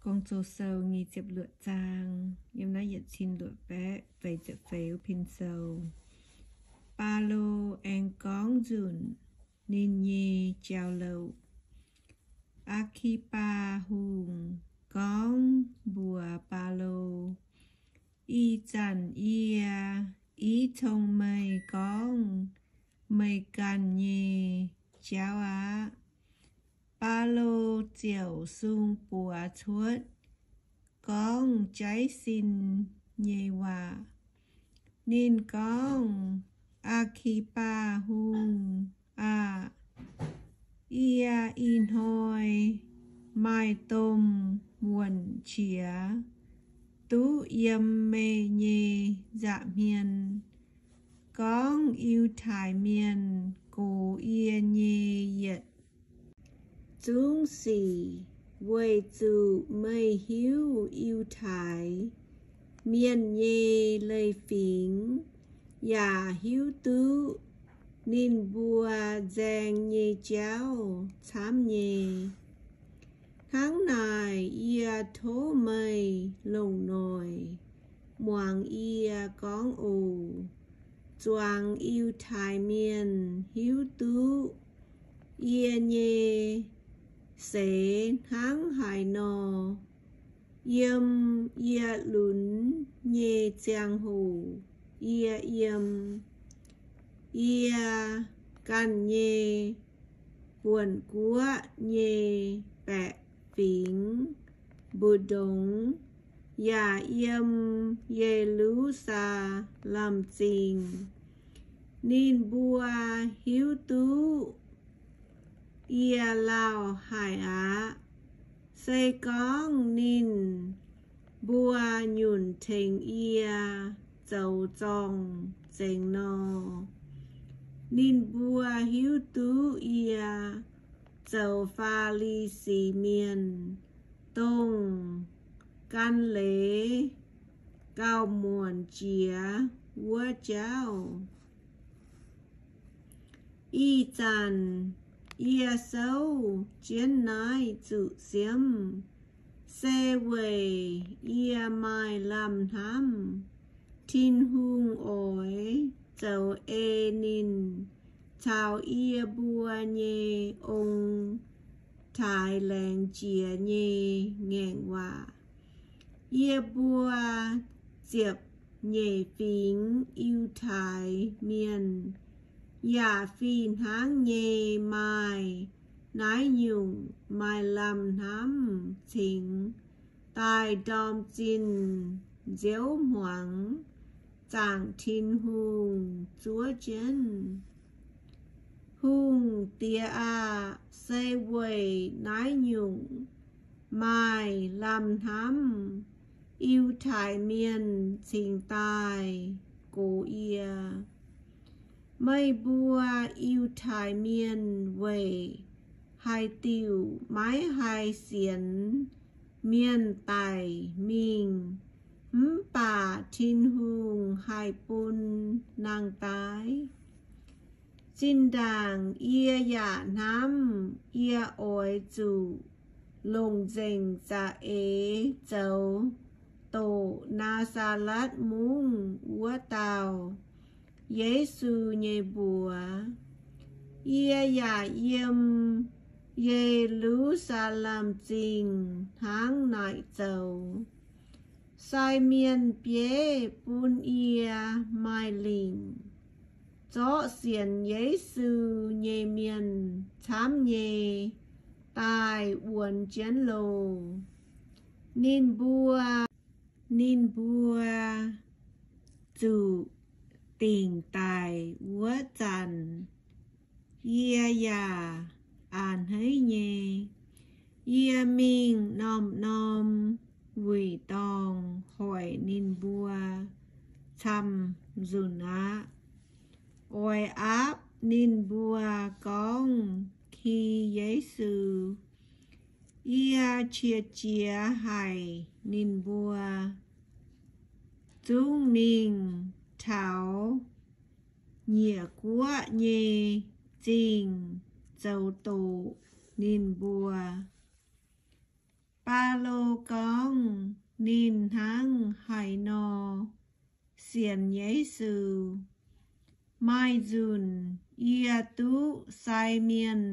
Gong-Zoh sou nyic ziepc luoqc zaang, yiem naaiv yietc cin luoqc baeqv feix ziepc feix wuov pin sou. Baulo aengx gorngv nzunc ninh nyei jauv-louc. Aa^ki^baa Hungh gorngv mbuox Baulo, Ih zanc yie i cong meih gorngv meih ganh nyei jauv aqv. Baulo ziouc sung buoz cuotv gorngv jaiv sin nyei waac. Ninh gorngv, Aa^ki^baa Hungh aah! Yie ih hnoi maaih domh wuonh qiex duqv yiem meih nyei nza'hmien gorngv Yiutai Mienh gox yie nyei yietc zungv sic, weic zuqc meih hiuv Yiutai Mienh nyei leiz-fingx, yaac hiuv duqv ninh mbuo nzaeng nyei jauv camv nyei. Hnangv naaic, yie tov meih longc noic muangx yie gorngv oc. Zuangx Yiutai Mienh hiuv duqv yie nyei seix hnangv haaix nor, yiem yie lunx nyei ziangh hoc yie yiem, yie ganh nyei buonc guoqv nyei baeqc fingx mbu'ndongx, yaac yiem Ye^lu^saa^lem Zingh. Ninh mbuo hiuv duqv yie lauh haic aqv. Se gorngv ninh mbuo nyunc tengx yie zoux zorng-zengx nor, ninh mbuo hiuv duqv yie zoux Faa^li^si Mienh, dongh gan leiz gauh muonc jiex wuov jauv. Ih zanc yie souv jienv naaiv zuqc siemv, se weic yie maaih lamh hnamv Tin-Hungh oix zoux ei ninh caux yie mbuo nyei ong-taaix laengz jiex nyei ngaengc waac. Yie mbuo ziepc nyeic fingx Yiutai Mienh yaac fih hnangv nyei maaih naaiv nyungc maaih lamh hnamv cingx daaih ndorm zinh nziouv hmuangx zaangc Tin-Hungh zuov jienv. Hungh Diex aah! Se weic naaiv nyungc maaih lamh hnamv Yiutai Mienh cingx daaih gox yie. Meih mbuo Yiutai Mienh weic haaix diuc maiv haih sienx mienh daic mingh, mv baac Tin-Hungh haih bun nangh daaih? Zinh ndaangc yie yaac hnamv yie oix zuqc longc nzengc za'eix zoux doqc Naa^saa^letv Mungv wuov dauh Yesu nyei mbuox. Yie yaac yiem Ye^lu^saa^lem Zingh hnangv naaic zoux. Sai mienh bieiv bun yie maaih lingc. Zorqv sienx Yesu nyei mienh camv nyei daaih wuonx jienv loh. Ninh mbuo, ninh mbuo zuqc dingc daic wuov zanc, yie yaac a'hneiv nyei. Yie mingh norm-norm wuic dorngh hoic ninh mbuo camv-nzunc aqv. Oix aapv ninh mbuo gorngv ki Yesu. Yie qiex jiez haic ninh mbuo zungv mingh taux nyiec guoqv nyei zingh zoux doqc ninh mbuo. Baulo sienx Yesu. Maaih nzunc yie duqv sai mienh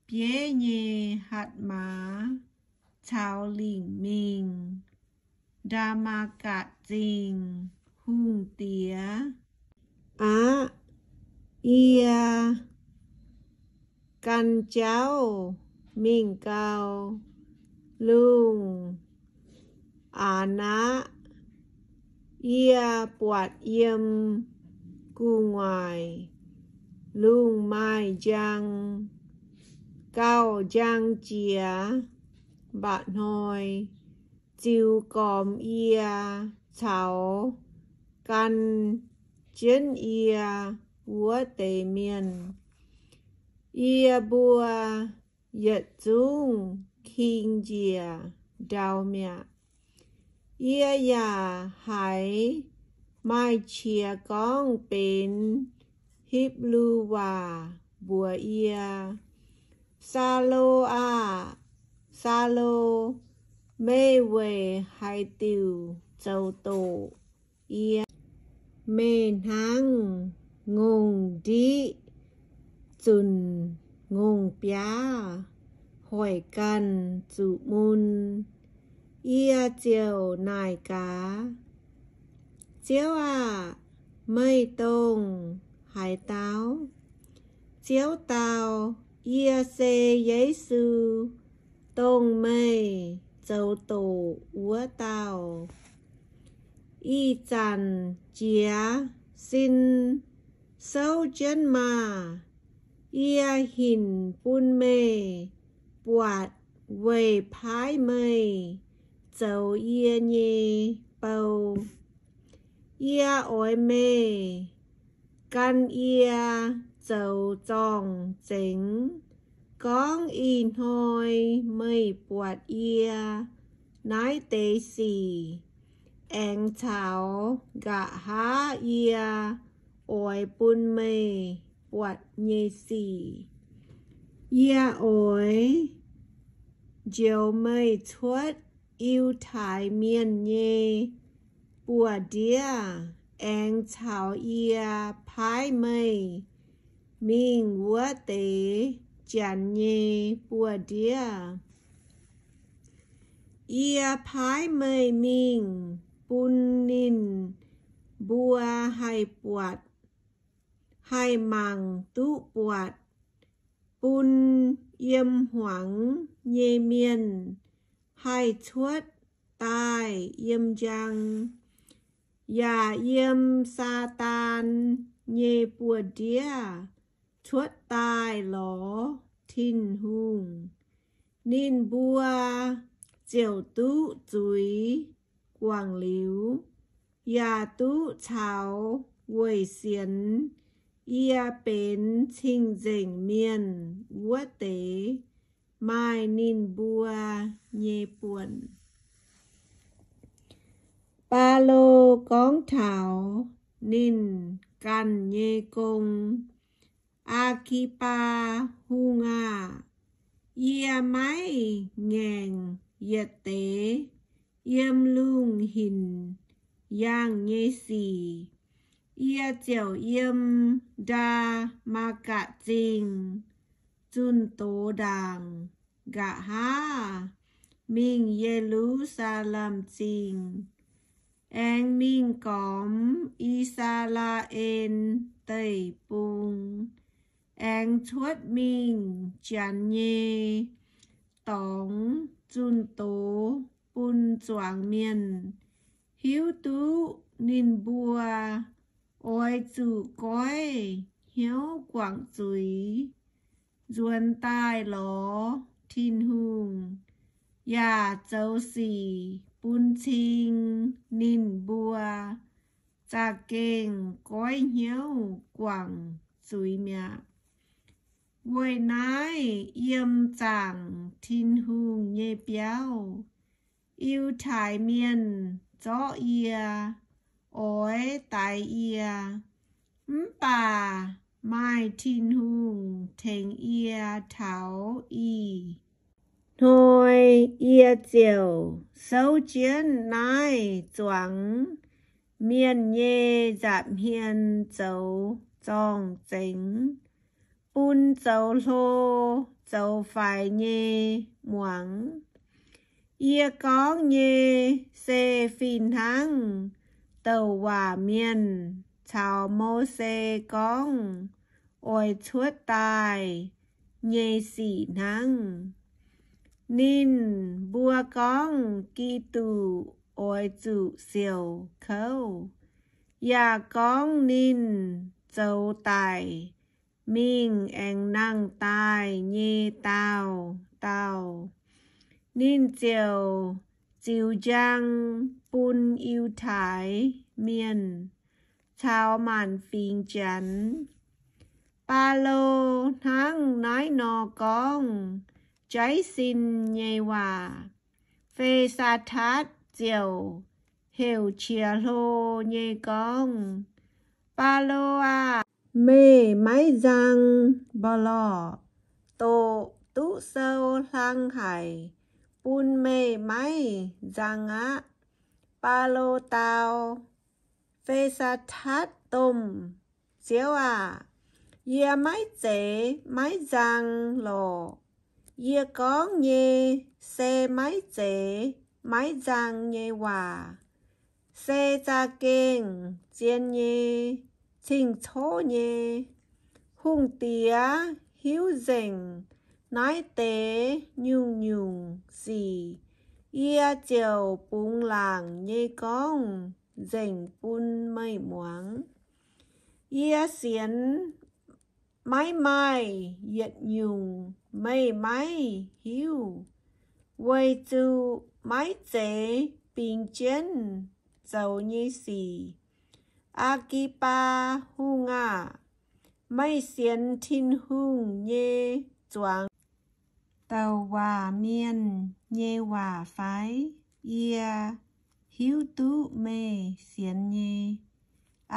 bieiv nyei hatc maaz caux lingc mingh Ndaa^matv^gatc Zingh hungh diex aqv. Yie gan jauv mingh gau lungh Aa^naqv. Yie buatc yiem gu'nguaaic lungh maaih njang gauh njang jiex mba'hnoi ziux gormx yie caux gan jienv yie wuov deix mienh. Yie mbuo yietc zungv king njiec ndau mi'aqv. Yie yaac haiz maaih qiex gorngv benx Hipv^lu waac mbuox yie, Saulo aah! Saulo! Meih weic haaix diuc zoux doqc yie? Meih hnangv ngongh ndiqv zunc ngongh biaav hoic ganh zuqc mun. Yie ziouc naaic gaax, Ziouv aah! Meih dongh haaix dauh? Ziouv dau, Yie se Yesu, dongh meih zoux doqc wuov dauh. Ih zanc jiez sin souv jienv maah! Yie hinc bun meih buatc weic paaiv meih zoux yie nyei bou. Yie oix meih gan yie zoux zorng-zengx, gorngv ih hnoi meih buatc yie naaiv deix sic, aengx caux nqa'haav yie oix bun meih buatc nyei sic. Yie oix njoux meih cuotv Yiutai Mienh nyei buoz-ndiev aengx caux yie paaiv meih mingh wuov deix Janx nyei buoz-ndiev. Yie paaiv meih mingh bun ninh mbuo haih buatc, haih mangc duqv buatc, bun yiem hmuangx nyei mienh haih cuotv daaih yiem njang, yaac yiem Saadaan nyei buoz-ndiev cuotv daaih lorz Tin-Hungh. Ninh mbuo ziouc duqv zuiz guangc liuz, yaac duqv caux weic sienx yie benx cing-nzengc mienh wuov deix maaih ninh mbuo nyei buonc. Baulo gorngv taux ninh ganh nyei gong. Aa^ki^baa Hungh aah! Yie maiv ngaengc yietc deix yiem lungh hinc yaangh nyei sic. Yie ziouc yiem Ndaa^matv^gatc Zingh zunh doz ndaangc, nqa'haav mingh Ye^lu^saa^lem Zingh, aengx mingh gormx I^saa^laa^en Deic-Bung, aengx cuotv mingh Janx nyei dorngx zunh doz bun zuangx mienh hiuv duqv ninh mbuo oix zuqc goiv hnyouv guangc zuiz, nzuonx daaih lorz Tin-Hungh, yaac zoux sic bun cing ninh mbuo za'gengh goiv hnyouv guangc zuiz mi'aqv. Weic naaiv yiem zaangc Tin-Hungh nyei biauv, Yiutai Mienh zorqv yie, oix daix yie, mv baac maaih Tin-Hungh tengx yie taux ih hnoi, yie ziouc souv jienv naaiv zuangx mienh nyei nza'hmien zoux zorng-zengx, bun zoux hlo zoux faix nyei muangx. Yie gorngv nyei se fih hnangv douc waac mienh caux Mose gorngv oix cuotv daaih nyei sic hnangv. Ninh mbuo gorngv Giduc oix zuqc siouc kouv, yaac gorngv ninh zoux daic mingh aengx nangh daaih nyei daauh dauh. Ninh ziouc ziux njang bun Yiutai Mienh caux maanc fingx Janx. Baulo hnangv naaiv nor gorngv jaiv sin nyei waac, Fe^saa^tatv ziouc heuc qiex hlo nyei gorngv, Baulo aah! Meih maiv nzang mbu'lorqc, doqc duqv sou hlang haic bun meih maiv nzang aqv. Baulo dau, Fe^saa^tatv domh ziouv aah! Yie maiv zeiz maiv nzang lorqc. Yie gorngv nyei se maiv zeiz maiv nzang nyei waac, se za'gengh zien nyei, cing-cov nyei. Hungh Diex hiuv nzengc naaiv deix nyungc-nyungc sic, yie ziouc bungx laangc nyei gorngv nzengc bun meih muangx. Yie sienx maiv maaih yietc nyungc meih maiv hiuv, weic zuqc maiv zeiz bingx jienv zoux nyei sic. Aa^gi^baa Hungh aah! Meih sienx Tin-Hungh nyei zuangx douc waac mienh nyei waac fai? Yie hiuv duqv meih sienx nyei.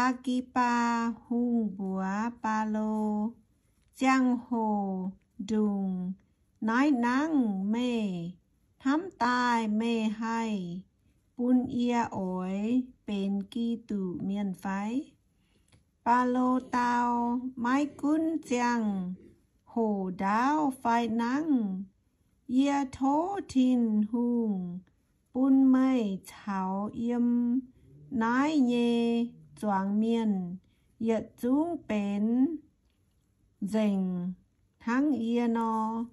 Aa^gi^baa Hungh mbuox Baulo, Ziangh hoc ndongc naaiv nangv meih hnamv daaih meih haih bun yie oix benx Giduc Mienh fai? Baulo dau, Maiv gunv ziangh hoc ndaauv fai nangv, yie tov Tin-Hungh bun meih caux yiem naaiv nyei zuangx mienh yietc zungv benx nzengc hnangv yie nor.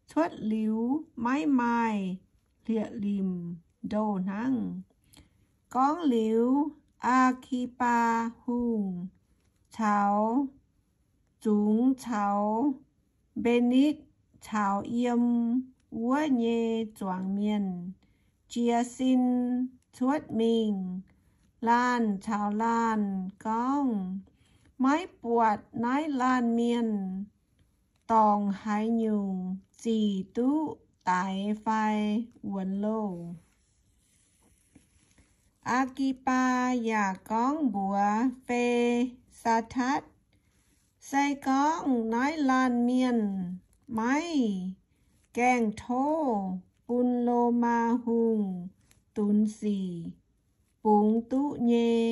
Cuotv liuz maiv maaih hlieqv-limc ndoh hnangv. Gorngv liuz, Aa^gi^baa Hungh caux zungx caux Mbe^nitv caux yiem wuov nyei zuangx mienh jiez sin cuotv mingh laanh caux laanh gorngv, Maiv buatc naaiv laanh mienh dorngc haaix nyungc zic duqv daix fai wuonx loh? Aa^gi^baa yaac gorngv mbuox Fe^saa^tatv, Se gorngv naaiv laanh mienh maiv gaengh tov bun Lomaa Hungh dunx sic bungx duqv nyei,